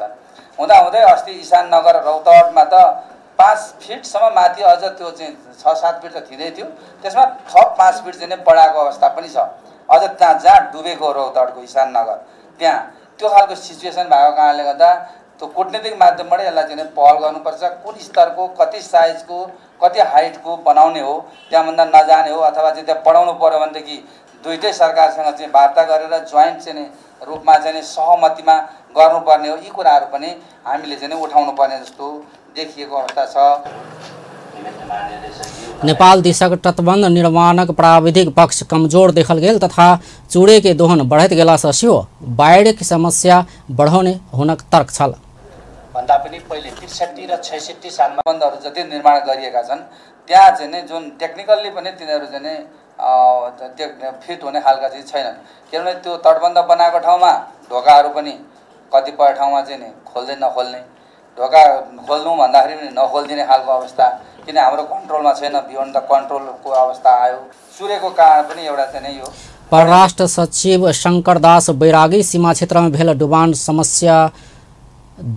हुँदाहुँदै अस्ति इशान नगर रौतहटमा त 5 फिटसम्म माथि अझ त्यो चाहिँ 6-7 फिट त थिँदै थियो, त्यसमा थप 5 फिट चाहिँ बढाएको अवस्था पनि छ। अझ त्यहाँ जहाँ डुबेको रौतहटको इशान नगर त्यहाँ त्यो खालको सिचुएसन भएको कारणले गर्दा त्यो कूटनीतिक माध्यमबाट यसलाई चाहिँ पहल गर्नुपर्छ। कुन स्तरको, कति साइजको, कति हाइटको बनाउने हो, त्यहाँभन्दा नजाने हो अथवा चाहिँ त्यहाँ बढाउनु पऱ्यो भनेदेखि दुइटै सरकारसँग चाहिँ वार्ता गरेर जोइन्ट चाहिँ रूपमा चाहिँ सहमतिमा गर्नुपर्ने हो। यी कुराहरू पनि हामीले चाहिँ उठाउनु पर्ने जस्तो देखिएको अवस्था छ। नेपाल दिशक तटबंध निर्माणक प्राविधिक पक्ष कमजोर देखल गेल तथा चूड़े के दोहन बढ़ैत गेला से सेहो बाढ़िक समस्या बढ़ौने हुनक तर्क छल। भन्दा पनि पहिले 63 र 66 सालमा बन्धहरू जति निर्माण गरिएका छन् त्यहाँ चाहिँ जुन टेक्निकल्ली पनि तिनीहरू चाहिँ फिट हुने खालका चाहिँ छैनन्। किनभने त्यो तटबन्ध बनाएको ठाउँमा ढोकाहरू पनि कतिपय ठाउँमा चाहिँ नि खोल्दै नखोल्ने, ढोका खोल्नु भन्दाखेरि पनि नखोलिदिने खालको अवस्था, किन हाम्रो कन्ट्रोलमा छैन, बियोन्ड the कन्ट्रोलको अवस्था आयो। चुरेको कारण पनि एउटा चाहिँ नै यो। परराष्ट्र सचिव शंकरदास बैरागी सीमा क्षेत्रमे भेल डुबान समस्या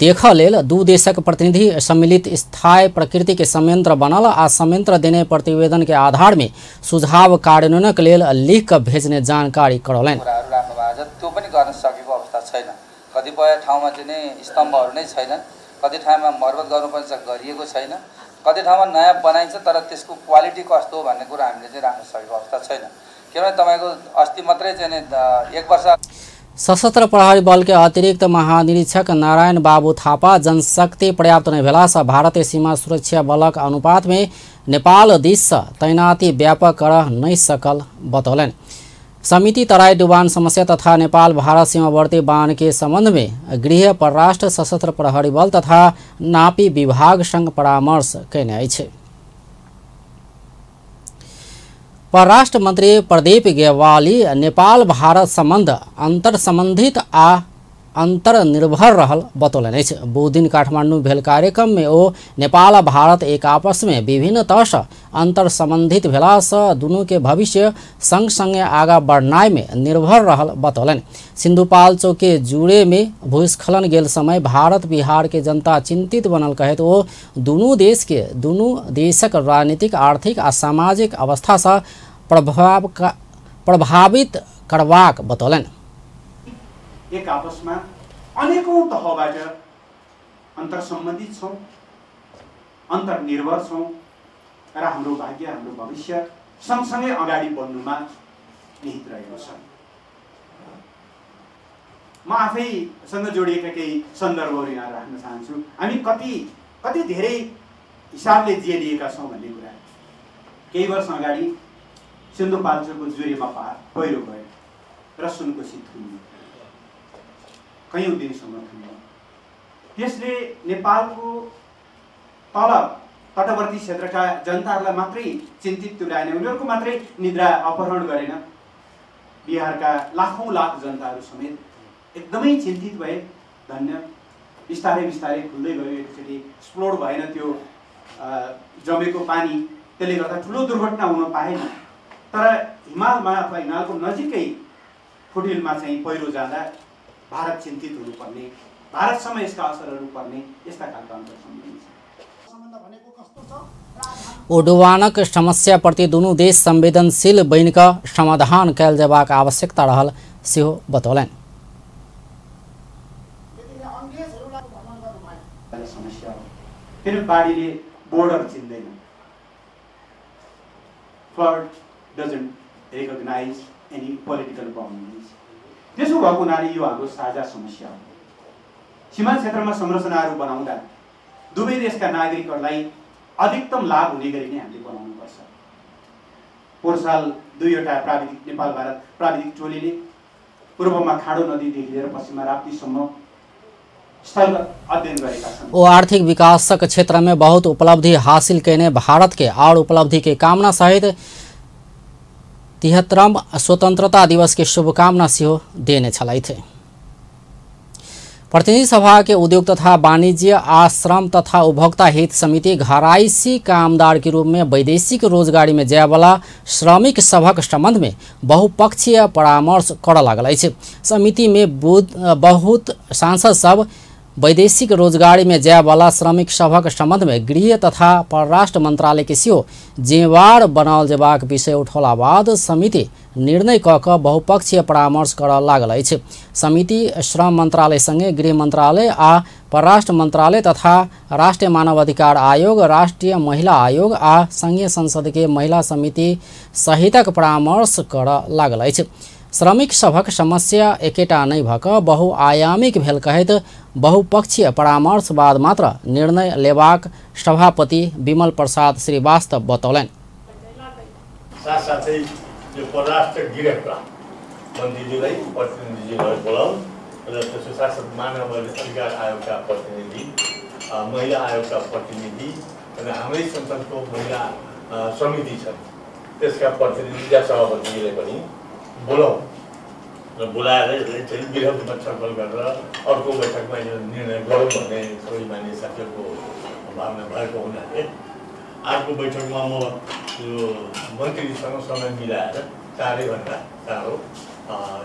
देखऽ लेल दू देशक प्रतिनिधि सम्मिलित स्थायी प्रकृति के संयंत्र बनल आ संयंत्र देने प्रतिवेदन के आधार में सुझाव कार्यान्वयनक लेल लिख कऽ भेजने जानकारी करौलनि। कुराहरू राख्नु भएको छ, त्यो पनि गर्न सकेको अवस्था छैन। कतिपय ठाउँमा चाहिँ नै स्तम्भहरू नै छैनन्, कति ठाउँमा मर्मत गर्नुपर्छ गरिएको छैन, कति ठाउँमा नयाँ बनाइन्छ तर त्यसको क्वालिटी कस्तो हो भन्ने कुरा हामीले चाहिँ राख्न सकेको अवस्था छैन। किनभने तपाईँको अस्ति मात्रै चाहिँ एक वर्ष सशस्त्र प्रहरी बल के अतिरिक्त महानिरीक्षक नारायण बाबू थापा जनशक्ति पर्याप्त नहि भेलासँ भारतीय सीमा सुरक्षा बलक अनुपात में नेपाल दिससँ तैनाती व्यापक कर नहि सकल बतौलनि। समिति तराई डुबान समस्या तथा नेपाल भारत सीमावर्ती बांध के संबंध में गृह परराष्ट्र सशस्त्र प्रहरी बल तथा नापी विभाग संग परामर्श कयने अछि। परराष्ट्र मंत्री प्रदीप गेवाली नेपाल भारत संबंध अंतर संबंधित आ अंतर्निर्भर रहल बतौलनि अछि। बुधदिन काठमांडू भेल कार्यक्रम में ओ नेपाल आ भारत एक आपस में विभिन्न तहसँ अंतर संबंधित भेलासँ दुनू के भविष्य संग संगे आगा बढ़नाइ में निर्भर रहल बतौलनि। सिंधुपाल्चोक के जुड़े में भूस्खलन गेल समय भारत बिहार के जनता चिंतित बनल कहैत ओ दुनू देश के दुनू देशक राजनीतिक, आर्थिक आ सामाजिक अवस्थासँ प्रभावित करबाक बतौलनि। एक आपसमा अनेकौं तहबाट अन्तरसम्बन्धित छौँ, अन्तर्निर्भर छौँ र हाम्रो भाग्य, हाम्रो भविष्य सँगसँगै अगाडि बढ्नुमा निहित रहेको छ। म आफैसँग जोडिएका केही सन्दर्भहरू यहाँ राख्न चाहन्छु। हामी कति कति धेरै हिसाबले जेलिएका छौँ भन्ने कुरा। केही वर्ष अगाडि सिन्धुपाल्चोकको जुरेमा पहिरो गयो र सुनकोशी थुनियो, कैयौँ दिनसम्म थुनियो। त्यसले नेपालको तल तटवर्ती क्षेत्रका जनताहरूलाई मात्रै चिन्तित तुल्याएन, उनीहरूको मात्रै निद्रा अपहरण गरेन, बिहारका लाखौँ लाख जनताहरू समेत एकदमै चिन्तित भए। धन्य बिस्तारै बिस्तारै खुल्दै गयो, एकचोटि एक्सप्लोर भएन त्यो जमेको पानी, त्यसले गर्दा ठुलो दुर्घटना हुन पाएन। तर हिमालमा अथवा हिमालको नजिकै फुटहिलमा चाहिँ पहिरो जाँदा भारत चिन्तित हुनुपर्ने, भारतसम्म यसका असरहरू पर्ने यस्ता खालका अन्तर सम्बन्धी छ। ओ डुबानक समस्या प्रति दुनू देश संवेदनशील बनि कऽ समाधान कयल जेबाक आवश्यकता रहल सेहो बतौलनि। समस्या हो, किन बाढीले border चिन्दैन। Flood doesn't recognize any political boundaries. त्यसो भएको हुनाले यो हाम्रो साझा समस्या हो। सीमा क्षेत्रमा संरचनाहरू बनाउँदा दुवै देशका नागरिकहरूलाई अधिकतम लाभ हुने गरी नै हामीले बनाउनुपर्छ। पोहोर साल दुईवटा प्राविधिक नेपाल भारत प्राविधिक टोलीले पूर्वमा खाडो नदीदेखि लिएर पश्चिममा राप्तीसम्म स्थलगत अध्ययन गरेका छन्। ओ आर्थिक विकासक क्षेत्र में बहुत उपलब्धि हासिल कयने भारत के और उपलब्धि के कामना सहित 73वां स्वतंत्रता दिवस के शुभकामना सेहो देने छलथि। प्रतिनिधि सभा के उद्योग तथा वाणिज्य आ श्रम तथा उपभोक्ता हित समिति घरायसी कामदार के रूप में वैदेशिक रोजगारी में जायवाला श्रमिक सभक संबंध में बहुपक्षीय परामर्श करऽ लागल अछि। समिति में बहुत सांसद सब वैदेशिक रोजगारी में जायवाला श्रमिक सभक संबंध में गृह तथा परराष्ट्र मंत्रालय के सेहो जिम्मेवार बनाओल जेबाक विषय उठौला बाद समिति निर्णय कऽ कऽ बहुपक्षीय परामर्श करऽ लागल अछि। समिति श्रम मंत्रालय संगे गृह मंत्रालय आ परराष्ट्र मंत्रालय तथा राष्ट्रीय मानवाधिकार आयोग, राष्ट्रीय महिला आयोग आ संघीय संसद के महिला समिति सहितक परामर्श करऽ लागल अछि। श्रमिक सभक समस्या एकेटा नहि भऽ कऽ बहुआयामिक भेल कहैत बहुपक्षीय परामर्श बाद मात्र निर्णय लेबाक सभापति विमल प्रसाद श्रीवास्तव बतौलनि। साथसाथै यो परराष्ट्र गृहका मन्त्रीज्यूलाई प्रतिनिधिज्यूलाई बोलाउँ र त्यसको साथसाथ मानव अधिकार आयोगका प्रतिनिधि, महिला आयोगका प्रतिनिधि र हाम्रै संसदको महिला समिति छ त्यसका प्रतिनिधि सभापतिज्यूलाई पनि बोलाउँ। र बोलाएर यसलाई चाहिँ गृहमा छलफल गरेर अर्को बैठकमा यो निर्णय गरौँ भन्ने सबै मान्य साथीहरूको भावना भएको हुनाले आजको बैठकमा म यो मन्त्रीसँग समय मिलाएर चाँडैभन्दा चाँडो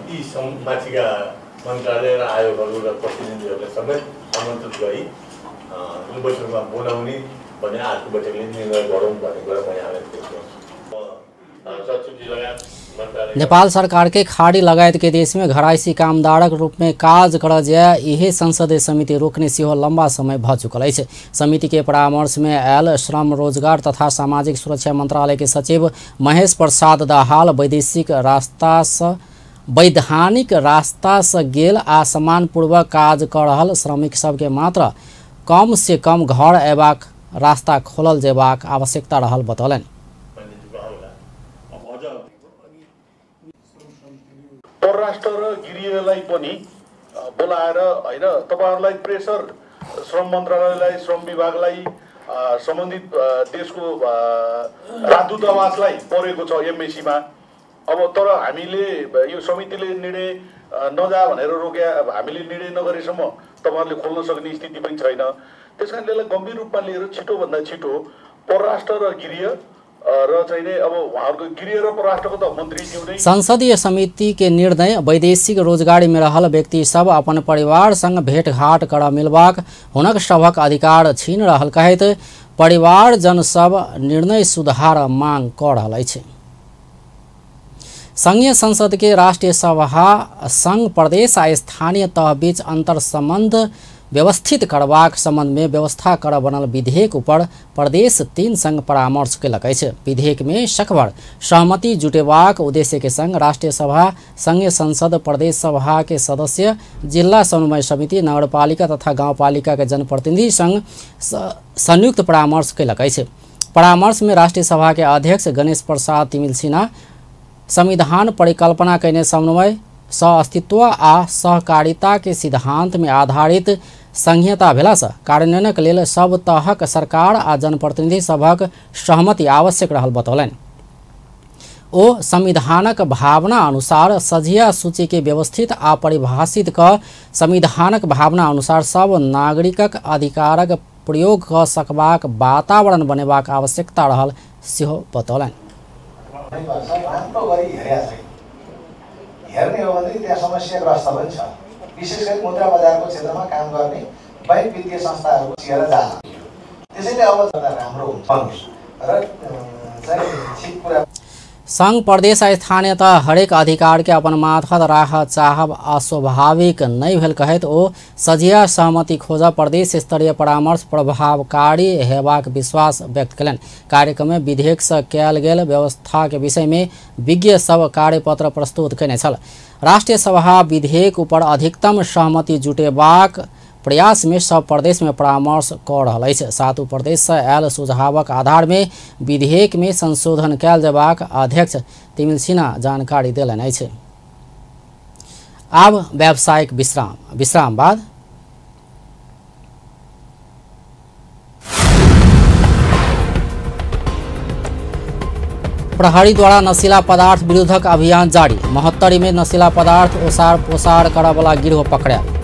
यी माथिका मन्त्रालय र आयोगहरू र प्रतिनिधिहरूलाई समेत आमन्त्रित गरी यो बैठकमा बोलाउने भन्ने आजको बैठकले निर्णय गरौँ भन्ने कुरा म यहाँलाई पेश गर्छु। नेपाल सरकार के खाड़ी लगायत के देश में घरायसी कामदारक रूप में काज कर जाय इहे संसदीय समिति रोकने सेहो लंबा समय भ चुकल अछि। समिति के परामर्श में आयल श्रम रोजगार तथा सामाजिक सुरक्षा मंत्रालय के सचिव महेश प्रसाद दाहाल वैदेशिक रास्ता से वैधानिक रास्ता से गेल आ सम्मानपूर्वक काज कर रहल श्रमिक सबके मात्र कम से कम घर अयबाक रास्ता खोलल जेबाक आवश्यकता रहल बतौलनि। परराष्ट्र र गृहलाई पनि बोलाएर हैन तपाईहरुलाई प्रेसर श्रम मन्त्रालयलाई, श्रम विभागलाई, सम्बन्धित देशको राजदूतावासलाई परेको छ एमएसीमा। अब तर हामीले यो समितिले निर्णय नजा भनेर रोक्या, अब हामीले निर्णय नगरेसम्म तपाईहरुले खोल्न सक्ने स्थिति पनि छैन। त्यसकारणले यसलाई गम्भीर रूपमा लिएर छिटोभन्दा छिटो परराष्ट्र र गृह र चाहिँ अब उहाँहरूको गृह र परराष्ट्रको त मन्त्रीज्यू नै संसदीय समिति के निर्णय वैदेशिक रोजगारी में रहल व्यक्ति सब अपन परिवार संग भेटघाट कर मिलबाक हुनक सभक अधिकार छीन रहल कहैत परिवारजन सब निर्णय सुधार मांग कर रहल अछि। संघीय संसद के राष्ट्रीय सभा संघ प्रदेश आ स्थानीय तह बीच अंतर संबंध व्यवस्थित करबाक संबंध में व्यवस्था कर बनल विधेयक ऊपर प्रदेश 3 संघ परामर्श केलक अछि। विधेयक में सकभर सहमति जुटेबाक उद्देश्य के संग राष्ट्रीय सभा, संघीय संसद, प्रदेश सभा के सदस्य, जिला समन्वय समिति, नगरपालिका तथा गाउँपालिका के जनप्रतिनिधि संग संयुक्त परामर्श केलक अछि। परामर्श में राष्ट्रीय सभा के अध्यक्ष गणेश प्रसाद तिमिल सिन्हा संविधान परिकल्पना कयने समन्वय, सहअस्तित्व आ सहकारिता के सिद्धांत में आधारित संघीयता भेलासँ कार्यान्वयनक लेल सब तहक सरकार आ जनप्रतिनिधि सभक सहमति आवश्यक रहल बतौलनि। ओ संविधानक भावना अनुसार सझिया सूची के व्यवस्थित आ परिभाषित क संविधानक भावना अनुसार सब नागरिकक अधिकारक प्रयोग क सकबाक वातावरण बनेबाक आवश्यकता रहल सेहो बतौलनि। हेर्ने हो भनेदेखि त्यहाँ समस्याग्रस्त पनि छ। विशेष गरी मुद्रा बजारको क्षेत्रमा काम गर्ने बैंक वित्तीय संस्थाहरूको सेयर जाला, त्यसैले अब राम्रो हुन्छ र चाहिँ ठिक कुरा। संघ प्रदेश आ स्थानीय तह हरेक अधिकार के अपन मातहत राख चाहब अस्वाभाविक नहीं भेल कहैत ओ सझिया सहमति खोज प्रदेश स्तरीय परामर्श प्रभावकारी हेबाक विश्वास व्यक्त कयलनि। कार्यक्रम में विधेयक से कयल गेल व्यवस्था के विषय में विज्ञ सब कार्यपत्र प्रस्तुत कयने छल। राष्ट्रीय सभा विधेयक ऊपर अधिकतम सहमति जुटेबाक प्रयास में सब प्रदेश में परामर्श क रहल अछि। सातू प्रदेश से आयल सुझावक आधार में विधेयक में संशोधन कयल जेबाक अध्यक्ष तिमिल सिन्हा जानकारी देलनि अछि। आब व्यावसायिक विश्राम, विश्राम बाद प्रहरी द्वारा नशीला पदार्थ विरुद्धक अभियान जारी। महोत्तरी में नशीला पदार्थ ओसार पोसार करऽवला गिरोह पकड़ायल।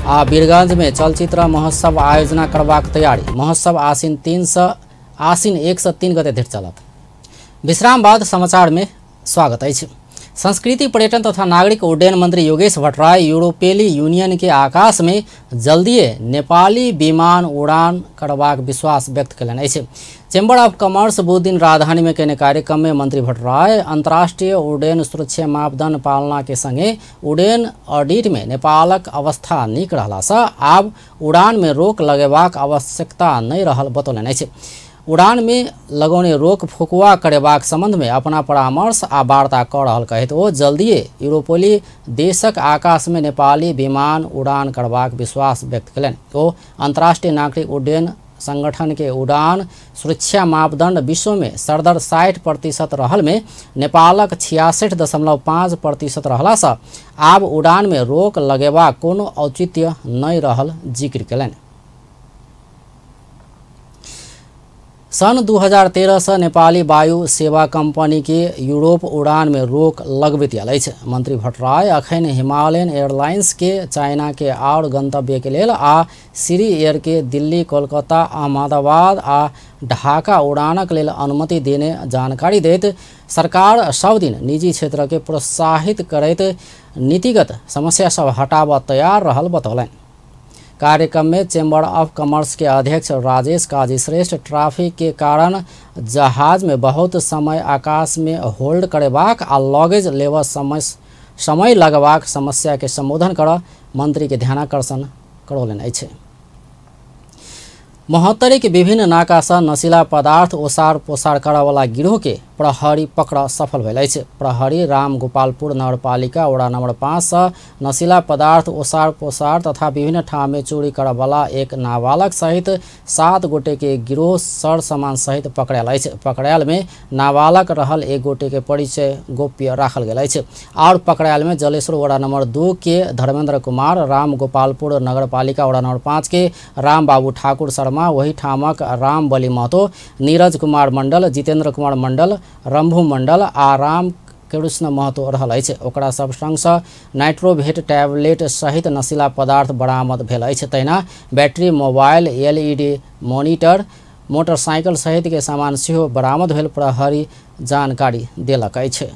आ वीरगंज में चलचित्र महोत्सव आयोजना करबाक तैयारी। महोत्सव आसिन 1 से 3 गते धरि चलत। विश्राम बाद समाचार में स्वागत अछि। संस्कृति पर्यटन तथा नागरिक उड्डयन मंत्री योगेश भट्टराई यूरोपीय यूनियन के आकाश में जल्दिए नेपाली विमान उड़ान करबाक विश्वास व्यक्त कयलनि अछि। चैम्बर ऑफ कॉमर्स बुध दिन राजधानी में कयने कार्यक्रम में मंत्री भट्टराई अंतर्राष्ट्रीय उड्डयन सुरक्षा मापदंड पालना के संगे उड्डयन ऑडिट में नेपालक अवस्था नीक रहलासँ आब उड़ान में रोक लगेबाक आवश्यकता नहि रहल बतौलनि अछि। उड़ान में लगौने रोक फुकुआ करेबाक संबंध में अपना परामर्श आ वार्ता क रहल कहैत ओ जल्दिए यूरोपीय देशक आकाश में नेपाली विमान उड़ान करबाक विश्वास व्यक्त कयलनि। ओ अंतर्राष्ट्रीय नागरिक उड्डयन संगठन के उड़ान सुरक्षा मापदंड विश्व में सरदर 60% रहल में नेपालक 66.5% रहलासँ आब उड़ान में रोक लगेबाक कोनो औचित्य नहि रहल जिक्र कयलनि। सन् 2013 से नेपाली वायु सेवा कंपनी के यूरोप उड़ान में रोक लगबैत आयल अछि। मंत्री भट्टराई अखन हिमालयन एयरलाइंस के चाइना के और गंतव्य के लेल आ सिरी एयर के दिल्ली, कोलकाता, अहमदाबाद आ ढाका उड़ानक लेल अनुमति देने जानकारी दैत सरकार सब दिन निजी क्षेत्र के प्रोत्साहित करैत नीतिगत समस्या सब हटाबऽ तैयार रहल बतौलनि। कार्यक्रम में चैम्बर ऑफ कॉमर्स के अध्यक्ष राजेश काजी श्रेष्ठ ट्रैफिक के कारण जहाज में बहुत समय आकाश में होल्ड करेबाक आ लगेज लेबऽ समय लगबाक समस्या के संबोधन कर मंत्री के ध्यानाकर्षण करौलनि अछि। महोत्तरी के विभिन्न नाका से नशीला पदार्थ ओसार पोसार करऽवला गिरोह के प्रहरी पकड़ सफल भेल अछि। प्रहरी रामगोपालपुर नगरपालिका वडा नंबर 5 से नशीला पदार्थ ओसार पोसार तथा विभिन्न ठाम में चोरी करऽवला एक नाबालक सहित 7 गोटे के गिरोह सर सामान सहित पकड़ायल अछि। पकड़ायल में नाबालक रहल एक गोटे के परिचय गोप्य राखल गेल अछि। और पकड़ायल में जलेश्वर वडा नंबर 2 के धर्मेंद्र कुमार, रामगोपालपुर नगरपालिका वडा नंबर 5 के रामबाबू ठाकुर शर्मा, वही ठामक राम बलि महतो, नीरज कुमार मंडल, जितेंद्र कुमार मंडल, रंभू मंडल आ राम कृष्ण महतो रहल अछि। ओकरा सब संगसँ नाइट्रोभेट टैबलेट सहित नशीला पदार्थ बरामद भेल अछि। तहिना battery, mobile, LED monitor, motorcycle सहित के सामान सेहो बरामद भेल प्रहरी जानकारी देलक अछि।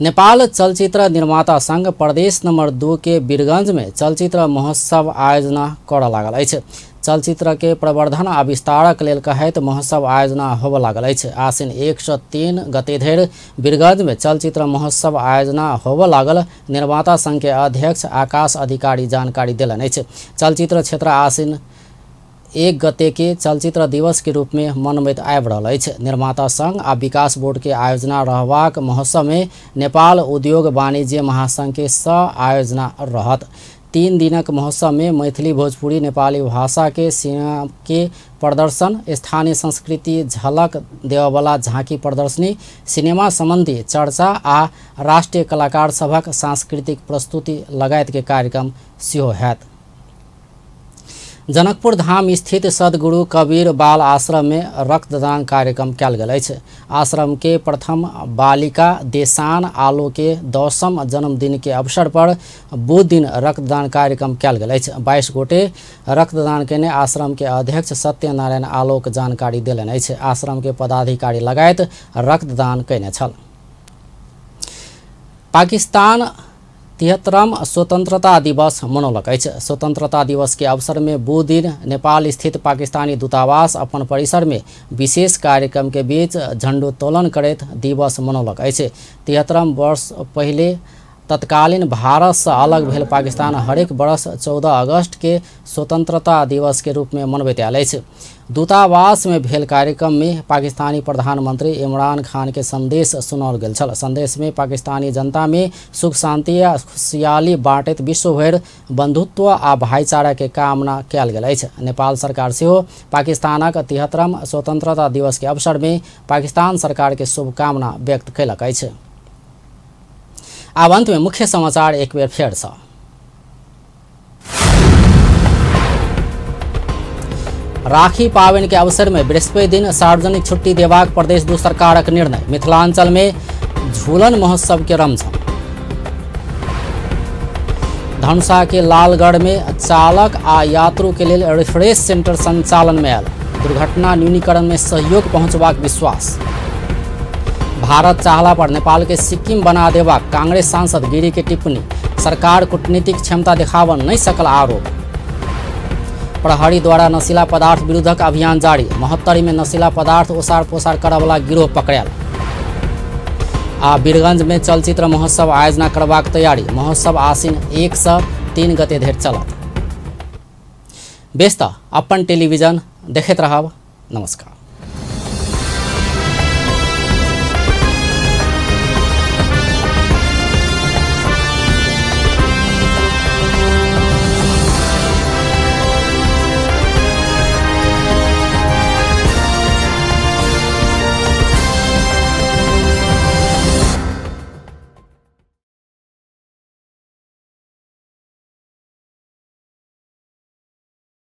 नेपाल चलचित्र निर्माता संघ प्रदेश नंबर 2 के वीरगंज में चलचित्र महोत्सव आयोजना करऽ लागल अछि। चलचित्र के प्रवर्धन आ विस्तारक लेल कहैत महोत्सव आयोजना होबऽ लागल अछि। आसिन 1 से 3 गते धरि वीरगंज में चलचित्र महोत्सव आयोजना होबऽ लागल निर्माता संघ के अध्यक्ष आकाश अधिकारी जानकारी देलनि अछि। चलचित्र क्षेत्र आसिन 1 गते के चलचित्र दिवस के रूप में मनबैत आबि रहल अछि। निर्माता संघ आ विकास बोर्ड के आयोजना रहबाक महोत्सव में नेपाल उद्योग वाणिज्य महासंघ के सह आयोजना रहत। 3 दिनक महोत्सव में मैथिली, भोजपुरी, नेपाली भाषा के सिनेमा के प्रदर्शन, स्थानीय संस्कृति झलक देववाला झांकी प्रदर्शनी, सिनेमा संबंधी चर्चा आ राष्ट्रीय कलाकार सभक सांस्कृतिक प्रस्तुति लगायत के कार्यक्रम सेहो हैत। जनकपुर धाम स्थित सदगुरु कबीर बाल आश्रम में रक्तदान कार्यक्रम कयल गेल अछि। आश्रम के प्रथम बालिका देसान आलो के 10म जन्मदिन के अवसर पर बुध दिन रक्तदान कार्यक्रम कयल गेल अछि। 22 गोटे रक्तदान केने आश्रम के अध्यक्ष सत्यनारायण आलोक जानकारी देलनि अछि। आश्रम के पदाधिकारी लगायत रक्तदान केने छल। पाकिस्तान 73म स्वतंत्रता दिवस मनौलक अछि। स्वतंत्रता दिवस के अवसर में बुध दिन नेपाल स्थित पाकिस्तानी दूतावास अपन परिसर में विशेष कार्यक्रम के बीच झंडोत्तोलन करैत दिवस मनौलक अछि। 73 वर्ष पहिले तत्कालीन भारत से अलग भेल पाकिस्तान हरेक वर्ष 14 अगस्त के स्वतंत्रता दिवस के रूप में मनबैत आयल अछि। दूतावास में भेल कार्यक्रम में पाकिस्तानी प्रधानमंत्री इमरान खान के संदेश सुनाओल गेल छल। संदेश में पाकिस्तानी जनता में सुख शांति आ खुशहाली बाँटैत विश्वभरि बंधुत्व आ भाईचारा के कामना कयल गेल अछि। नेपाल सरकार सेहो पाकिस्तानक 73म स्वतंत्रता दिवस के अवसर में पाकिस्तान सरकार के शुभकामना व्यक्त कयलक अछि। आब अंत में मुख्य समाचार एक बेर फेर सँ। राखी पाबनि के अवसर में बृहस्पति दिन सार्वजनिक छुट्टी देबाक प्रदेश 2 सरकारक निर्णय। मिथिलांचल में झूलन महोत्सव के रमझम। धनुषा के लालगढ़ में चालक आ यात्रु के लेल रिफ्रेश सेंटर संचालन में आयल। दुर्घटना न्यूनीकरण में सहयोग पहुंचबाक विश्वास। भारत चाहला पर नेपाल के सिक्किम बना देबाक कांग्रेस सांसद गिरी के टिप्पणी। सरकार कूटनीतिक क्षमता देखाबऽ नहीं सकल आरोप। प्रहरी द्वारा नशीला पदार्थ विरुद्धक अभियान जारी। महोत्तरी में नशीला पदार्थ ओसार पोसार करऽवला गिरोह पकड़ायल। आ वीरगंज में चलचित्र महोत्सव आयोजना करबाक तैयारी। महोत्सव आसिन 1 से 3 गते धरि चलत। बेस तऽ अपन टेलीविजन देखैत रहब। नमस्कार।